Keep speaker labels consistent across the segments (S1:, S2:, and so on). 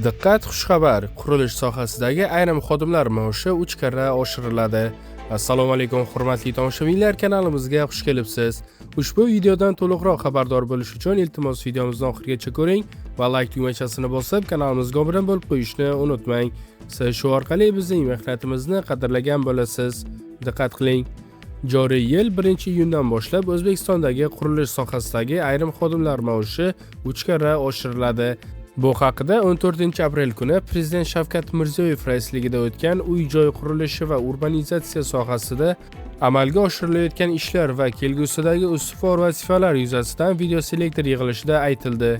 S1: Diqqat, xushxabar! Qurilish sohasidagi ayrim xodimlar maoshi 3 karra oshiriladi. Assalomu alaykum, hurmatli tomoshabinlar, kanalimizga xush kelibsiz. Ushbu videodan to'liqroq xabardor bo'lish uchun iltimos videomizni oxirigacha ko'ring va like tugmachasini bosib, kanalimizga obuna bo'lib qo'yishni unutmang. Siz shu orqali bizning mehnatimizni qadrlagan bo'lasiz. Diqqat qiling. Joriy yil 1-iyundan boshlab O'zbekistondagi qurilish sohasidagi ayrim xodimlar maoshi 3 karra oshiriladi. Bu haqida 14-aprel kuni Prezident Shavkat Mirziyoyev raisligida o'tgan uy-joy qurilishi va urbanizatsiya sohasida amalga oshirilayotgan ishlar va kelgusidagi ustuvor vazifalar yuzasidan videoselektor yig'ilishida aytildi.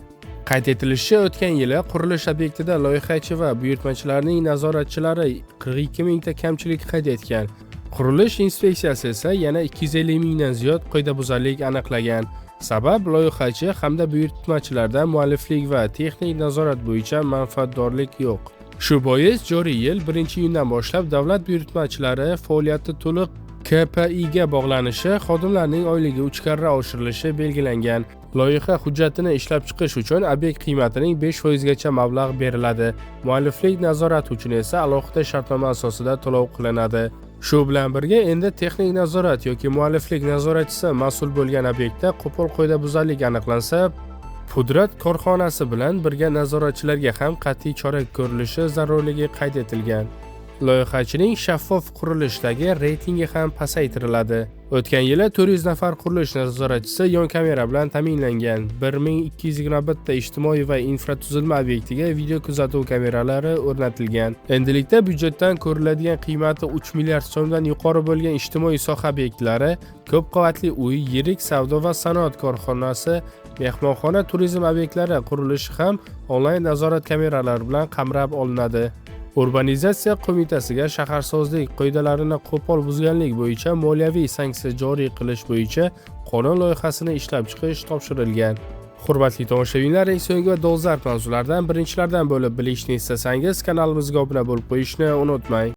S1: Qayd etilishicha, o'tgan yili qurilish obyektida loyihachi va buyurtmachilarning nazoratchilari 42 mingta kamchilik qayd etgan. Qurilish inspeksiyasi esa yana 250 mingdan ziyod qoidabuzarlik aniqlagan. Sabab loyihachi hamda buyurtmachilarda mualliflik va texnik nazorat bo'yicha manfaatdorlik yo'q. Shu bois joriy yil 1-iyundan boshlab davlat buyurtmachilari faoliyati to'liq KPI ga bog'lanishi, xodimlarning oyligi 3 karra oshirilishi belgilangan. Loyiha hujjatini ishlab chiqish uchun obyekt qiymatining 5% gacha mablag' beriladi. Mualliflik nazorati uchun esa alohida shartnoma asosida to'lov qilinadi. Shu bilan birga endi texnik nazorat yoki mualliflik nazoratchisi mas'ul bo'lgan obyektda qo'pol qoidabuzarlik aniqlansa, pudrat korxonasi bilan birga nazoratchilarga ham qat'iy chora ko'rilishi zarurligi qayd etilgan. Loyihachining shaffof qurilishdagi reytingi ham pasaytiriladi. O'tgan yili 400 nafar qurilish nazoratchisi yon kamera bilan ta'minlangan. 1221 ta ijtimoiy va infratuzilma obyektiga video kuzatuv kameralari o'rnatilgan. Endilikda byudjetdan ko'riladigan qiymati 3 milliard so'mdan yuqori bo'lgan ijtimoiy soha obyektlari, ko'p qavatli uy, yirik savdo va sanoat korxonasi, mehmonxona, turizm obyektlari qurilishi ham onlayn nazorat kameralari bilan qamrab olinadi. Urbanizatsiya qo'mitasiga shaharsozlik qoidalarini qo'pol buzganlik bo'yicha moliyaviy sanksiya joriy qilish bo'yicha qonun loyihasini ishlab chiqish topshirilgan. Hurmatli tomoshabinlar, eng so'nggi va dolzarb mavzulardan birinchilardan bo'lib bilishni istasangiz, kanalimizga obuna bo'lib qo'yishni unutmang.